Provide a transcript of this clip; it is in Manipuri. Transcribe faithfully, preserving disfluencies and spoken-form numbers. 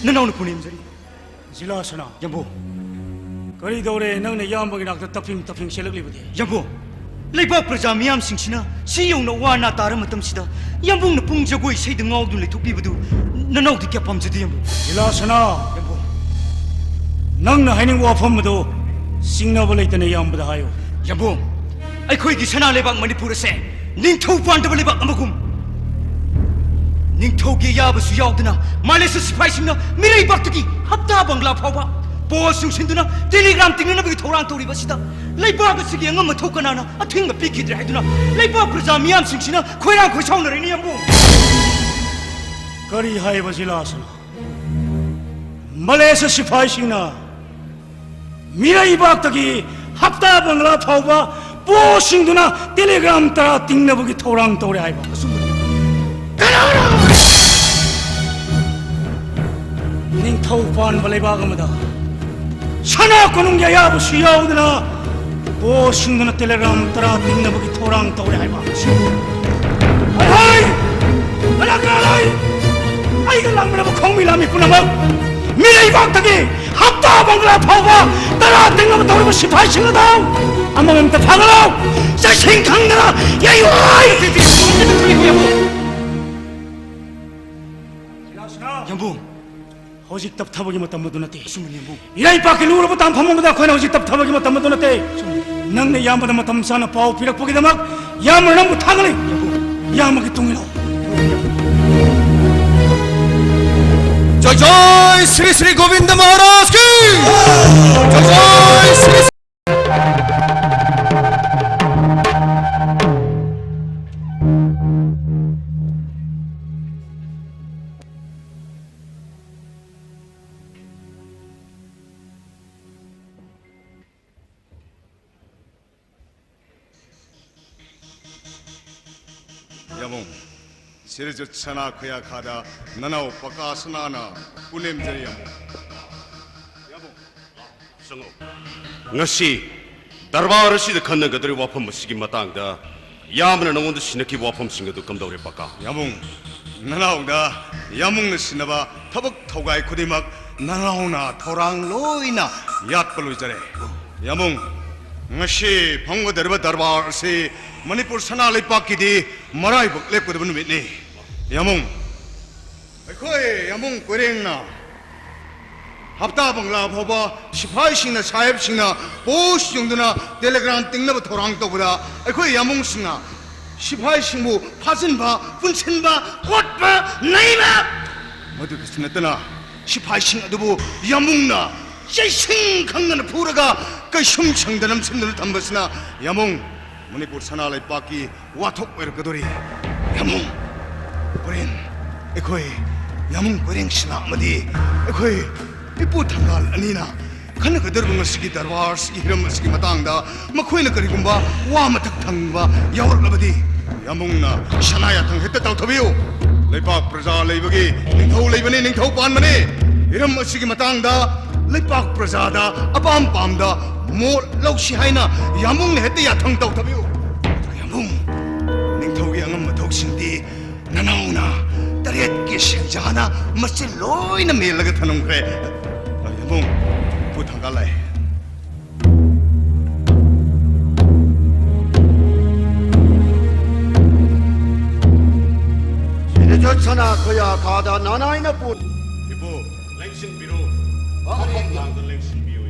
ꯅꯅꯥꯎꯅ ꯄꯨꯅꯦꯝꯖꯔꯤ꯫ ꯖꯤꯂꯥꯁꯅꯥ꯫ ꯌꯥꯝꯕꯨꯡ꯫ ꯀꯔꯤ ꯇꯧꯔꯦ ꯅꯪꯅ ꯏꯌꯥꯝꯕꯒꯤ ꯅꯥꯛꯇ ꯇꯞꯐꯤꯡ ꯇꯞꯐꯤꯡ ꯆꯦꯜꯂꯛꯂꯤꯕꯗꯤ? ꯌꯥꯝꯕꯨꯡ, ꯂꯩꯕꯥꯛ ꯄ꯭ꯔꯖꯥ ꯃꯤꯌꯥꯝꯁꯤꯡꯁꯤꯅ ꯁꯤ ꯌꯧꯅ ꯋꯥ ꯅꯥ ꯇꯥꯔ ꯃꯇꯝꯁꯤꯗ ꯌꯥꯝꯕꯨꯡꯅ ꯄꯨꯡ ꯖꯒꯣꯏ ꯏꯁꯩꯗ ꯉꯥꯎꯗꯨꯅ ꯂꯩꯊꯣꯛꯄꯤꯕꯗꯨ ꯅꯅꯥꯎꯗꯤ ꯀꯌꯥ ꯄꯥꯝꯖꯗꯦ, ꯌꯥꯝꯕꯨꯡ꯫ ꯖꯤꯂꯥꯁꯅꯥ꯫ ꯌꯥꯝꯕꯨꯡ꯫ ꯅꯪꯅ ꯍꯥꯏꯅꯤꯡꯕ ꯋꯥꯐꯝ ꯑꯗꯨ ꯆꯤꯡꯅꯕ ꯂꯩꯇꯅ ꯏꯌꯥꯝꯕꯗ ꯍꯥꯏꯌꯨ꯫ ꯌꯥꯝꯕꯨꯡ, ꯑꯩꯈꯣꯏꯒꯤ ꯁꯅꯥ ꯂꯩꯕꯥꯛ ꯃꯅꯤꯄꯨꯔ ꯑꯁꯦ ꯅꯤꯡꯊꯧ ꯄꯥꯟꯗꯕ ꯂꯩꯕꯥꯛ ꯑꯃꯒꯨꯝ, ꯅꯤꯡꯊꯧꯒꯤ ꯑꯌꯥꯕꯁꯨ ꯌꯥꯎꯗꯅ ꯃꯥꯂꯦꯁꯤꯌꯥ ꯁꯤꯐꯥꯏꯁꯤꯡꯅ ꯃꯤꯔꯩꯕꯥꯛꯇꯒꯤ ꯍꯞꯇꯥ ꯕꯪꯒ꯭ꯂꯥ ꯐꯥꯎꯕ ꯄꯣꯁ ꯌꯨꯡꯁꯤꯟꯗꯨꯅ ꯇꯦꯂꯤꯒ꯭ꯔꯥꯝ ꯇꯤꯡꯅꯅꯕꯒꯤ ꯊꯧꯔꯥꯡ ꯇꯧꯔꯤꯕ ꯑꯁꯤꯗ ꯂꯩꯕꯥꯛ ꯑꯁꯤꯒꯤ ꯑꯉꯝ ꯑꯊꯧ ꯀꯅꯥꯅ ꯑꯊꯤꯡꯕ ꯄꯤꯈꯤꯗ꯭ꯔꯦ ꯍꯥꯏꯗꯨꯅ ꯂꯩꯕꯥꯛ ꯄ꯭ꯔꯖꯥ ꯃꯤꯌꯥꯝꯁꯤꯡꯁꯤꯅ ꯈꯣꯏꯔꯥꯡ ꯈꯣꯏꯁꯥꯎꯅꯔꯤꯅꯤ, ꯌꯥꯝꯕꯨꯡ꯫ ꯀꯔꯤ ꯍꯥꯏꯕ ꯖꯤꯂꯥꯁꯅꯥ? ꯃꯥꯂꯦꯁꯤꯌꯥ ꯁꯤꯐꯥꯏꯁꯤꯡꯅ ꯃꯤꯔꯩꯕꯥꯛꯇꯒꯤ ꯍꯞꯇꯥ ꯕꯪꯒ꯭ꯂꯥ ꯐꯥꯎꯕ ꯄꯣꯁꯤꯡꯗꯨꯅ ꯇꯦꯂꯤꯒ꯭ꯔꯥꯝ ꯇꯔꯥ ꯇꯤꯡꯅꯕꯒꯤ ꯊꯧꯔꯥꯡ ꯇꯧꯔꯦ ꯍꯥꯏꯕ꯫ ꯑꯆꯨꯝꯕꯅꯤ꯫ ꯀꯅꯥꯅ? ꯅꯤꯡꯊꯧ ꯄꯥꯟꯕ ꯂꯩꯕꯥꯛ ꯑꯃꯗ ꯁꯅꯥ ꯀꯣꯅꯨꯡꯒꯤ ꯑꯌꯥꯕꯁꯨ ꯌꯥꯎꯗꯅ ꯄꯣꯁꯤꯡꯗꯨꯅ ꯇꯦꯂꯤꯒ꯭ꯔꯥꯝ ꯇꯔꯥ ꯇꯤꯡꯅꯕꯒꯤ ꯊꯧꯔꯥꯡ ꯇꯧꯔꯦ ꯍꯥꯏꯕ꯫ ꯍꯣꯏ! ꯀꯅꯥ ꯀꯅꯥ ꯂꯩ? ꯑꯩꯒ ꯂꯥꯡꯃꯤꯟꯅꯕ ꯈꯣꯡꯃꯤ ꯂꯥꯟꯃꯤ ꯄꯨꯝꯅꯃꯛ ꯃꯤꯔꯩꯕꯥꯛꯇꯒꯤ ꯍꯞꯇꯥ ꯕꯪꯒ꯭ꯂꯥ ꯐꯥꯎꯕ ꯇꯔꯥ ꯇꯤꯡꯅꯕ ꯇꯧꯔꯤꯕ ꯁꯤꯐꯥꯏꯁꯤꯡ ꯑꯗꯨ ꯑꯃꯃꯝꯇ ꯐꯥꯒꯠꯂꯣ꯫ ꯆꯥꯛꯁꯤꯡ ꯈꯪꯗꯅ ꯌꯩꯌꯨ꯫ ꯌꯥꯝꯕꯨꯡ꯫ ꯍꯧꯖꯤꯛ ꯇꯞꯊꯕꯒꯤ ꯃꯇꯝ ꯑꯗꯨ ꯅꯠꯇꯦ꯫ ꯑꯆꯨꯝꯕꯅꯤ, ꯌꯥꯝꯕꯨꯡ꯫ ꯏꯔꯩꯄꯥꯛꯀꯤ ꯂꯨꯔꯕ ꯇꯥꯡꯐꯝ ꯑꯃꯗ ꯑꯩꯈꯣꯏꯅ ꯍꯧꯖꯤꯛ ꯇꯞꯊꯕꯒꯤ ꯃꯇꯝ ꯑꯗꯨ ꯅꯠꯇꯦ꯫ ꯑꯆꯨꯝꯕꯅꯤ꯫ ꯅꯪꯅ ꯏꯌꯥꯝꯕꯗ ꯃꯇꯝ ꯆꯥꯅ ꯄꯥꯎ ꯄꯤꯔꯛꯄꯒꯤꯗꯃꯛ ꯏꯌꯥꯝꯕꯅ ꯅꯪꯕꯨ ꯊꯥꯒꯠꯂꯤ꯫ ꯌꯥꯝꯕꯨꯡ꯫ ꯏꯌꯥꯝꯕꯒꯤ ꯇꯨꯡ ꯏꯜꯂꯣ꯫ जय जय श्री श्री गोविंद महाराज की। जय जय श्री ꯌꯥꯝꯕꯨꯡ, ꯁꯤꯔꯤꯖꯨꯠ ꯁꯅꯥ ꯈꯨꯌꯥꯈꯥꯗ ꯅꯅꯥꯎ ꯄꯀꯥꯁꯅꯥꯅ ꯄꯨꯅꯦꯝꯖꯔꯤ ꯌꯥꯝꯕꯨꯡ꯫ ꯌꯥꯝꯕꯨꯡ꯫ ꯆꯪꯉꯛꯎ꯫ ꯉꯁꯤ ꯗꯔꯕꯥꯔ ꯑꯁꯤꯗ ꯈꯟꯅꯒꯗꯧꯔꯤꯕ ꯋꯥꯐꯝ ꯑꯁꯤꯒꯤ ꯃꯇꯥꯡꯗ ꯏꯌꯥꯝꯕꯅ ꯅꯉꯣꯟꯗ ꯁꯤꯟꯅꯈꯤꯕ ꯋꯥꯐꯝꯁꯤꯡ ꯑꯗꯨ ꯀꯝꯗꯧꯔꯦ, ꯄꯀꯥ? ꯌꯥꯃꯨꯡ, ꯅꯅꯥꯎꯗ ꯌꯥꯃꯨꯡꯅ ꯁꯤꯟꯅꯕ ꯊꯕꯛ ꯊꯧꯒꯥꯏ ꯈꯨꯗꯤꯡꯃꯛ ꯅꯅꯥꯎꯅ ꯊꯧꯔꯥꯡ ꯂꯣꯏꯅ ꯌꯥꯠꯄ ꯂꯣꯏꯖꯔꯦ꯫ ꯌꯥꯃꯨꯡ, ꯉꯁꯤ ꯐꯝꯒꯗꯧꯔꯤꯕ ꯗꯔꯕꯥꯔ ꯑꯁꯤ ꯃꯅꯤꯄꯨꯔ ꯁꯅꯥ ꯂꯩꯄꯥꯛꯀꯤꯗꯤ ꯃꯔꯥꯏꯕꯛ ꯂꯦꯞꯀꯗꯕ ꯅꯨꯃꯤꯠꯅꯤ꯫ ꯌꯥꯃꯨꯡ, ꯑꯩꯈꯣꯏ ꯌꯥꯃꯨꯡ ꯀꯣꯏꯔꯦꯡꯅ ꯍꯞꯇꯥ ꯕꯪꯂꯥ ꯐꯥꯎꯕ ꯁꯤꯐꯥꯏꯁꯤꯡꯅ, ꯁꯥꯍꯦꯕꯁꯤꯡꯅ ꯄꯣꯁ ꯌꯨꯡꯗꯨꯅ ꯇꯦꯂꯦꯒ꯭ꯔꯥꯝ ꯇꯤꯡꯅꯕ ꯊꯧꯔꯥꯡ ꯇꯧꯕꯗ, ꯑꯩꯈꯣꯏ ꯌꯥꯃꯨꯡꯁꯤꯡꯅ ꯁꯤꯐꯥꯏꯁꯤꯡꯕꯨ ꯐꯥꯖꯤꯟꯕ, ꯄꯨꯟꯁꯤꯟꯕ, ꯀꯣꯠꯄ, ꯅꯩꯕ, ꯃꯗꯨꯗꯁꯨ ꯅꯠꯇꯅ ꯁꯤꯐꯥꯏꯁꯤꯡ ꯑꯗꯨꯕꯨ ꯌꯥꯃꯨꯡꯅ ꯆꯩꯁꯤꯡ ꯈꯪꯗꯅ ꯐꯨꯔꯒ ꯀꯩꯁꯨꯝ ꯁꯪꯗ ꯅꯝꯁꯤꯟꯗꯨꯅ ꯊꯝꯕꯁꯤꯅ ꯌꯥꯃꯨꯡ ꯃꯅꯤꯄꯨꯔ ꯁꯅꯥ ꯂꯩꯄꯥꯛꯀꯤ ꯋꯥꯊꯣꯛ ꯑꯣꯏꯔꯛꯀꯗꯣꯔꯤ꯫ ꯌꯥꯃꯨꯡ, ꯍꯣꯔꯦꯟ ꯑꯩꯈꯣꯏ ꯌꯥꯃꯨꯡ ꯀꯣꯏꯔꯦꯡ ꯁꯤꯅꯥ ꯑꯃꯗꯤ ꯑꯩꯈꯣꯏ ꯏꯄꯨ ꯊꯪꯒꯥꯜ ꯑꯅꯤꯅ ꯈꯟꯅꯒꯗꯧꯔꯤꯕ ꯉꯁꯤꯒꯤ ꯗꯔꯕꯥꯔ ꯑꯁꯤꯒꯤ ꯍꯤꯔꯝ ꯑꯁꯤꯒꯤ ꯃꯇꯥꯡꯗ ꯃꯈꯣꯏꯅ ꯀꯔꯤꯒꯨꯝꯕ ꯋꯥ ꯃꯊꯛ ꯊꯪꯕ ꯌꯥꯎꯔꯛꯂꯕꯗꯤ, ꯌꯥꯃꯨꯡꯅ ꯁꯅꯥ ꯌꯥꯊꯪ ꯍꯦꯛꯇ ꯇꯧꯊꯕꯤꯌꯨ꯫ ꯂꯩꯄꯥꯛ ꯄ꯭ꯔꯖꯥ ꯂꯩꯕꯒꯤ ꯅꯤꯡꯊꯧ ꯂꯩꯕꯅꯤ, ꯅꯤꯡꯊꯧ ꯄꯥꯟꯕꯅꯤ꯫ ꯍꯤꯔꯝ ꯑꯁꯤꯒꯤ ꯃꯇꯥꯡꯗ ꯂꯩꯄꯥꯛ ꯄ꯭ꯔꯖꯥꯗ ꯑꯄꯥꯝ ꯄꯥꯝꯗ ꯃꯣꯠ ꯂꯧꯁꯤ ꯍꯥꯏꯅ ꯌꯥꯃꯨꯡꯅ ꯍꯦꯛꯇ ꯌꯥꯊꯪ ꯇꯧꯊꯕꯤꯌꯨ꯫ ꯑꯗꯨꯒ ꯌꯥꯃꯨꯡ, ꯅꯤꯡꯊꯧꯒꯤ ꯑꯉꯝ ꯃꯊꯧꯁꯤꯡꯗꯤ ꯅꯅꯥꯎꯅ ꯇꯔꯦꯠꯀꯤ ꯁꯦꯟꯖꯥꯅ ꯃꯆꯤꯟ ꯂꯣꯏꯅ ꯃꯦꯜꯂꯒ ꯊꯅꯝꯈ꯭ꯔꯦ꯫ ꯌꯥꯃꯨꯡ, ꯏꯄꯨ ꯊꯪꯒꯥꯜ ꯂꯥꯛꯑꯦ꯫ ꯁꯤꯗ ꯆꯠꯁꯅꯥ ꯈꯣꯏꯌꯥ ꯈꯥꯗ ꯅꯥꯅꯥꯏꯅ ꯄꯨ- ꯏꯄꯨ, ꯂꯦꯡꯁꯤꯟꯕꯤꯔꯣ꯫ ꯂꯦꯡꯁꯤꯟꯕꯤꯌꯨ꯫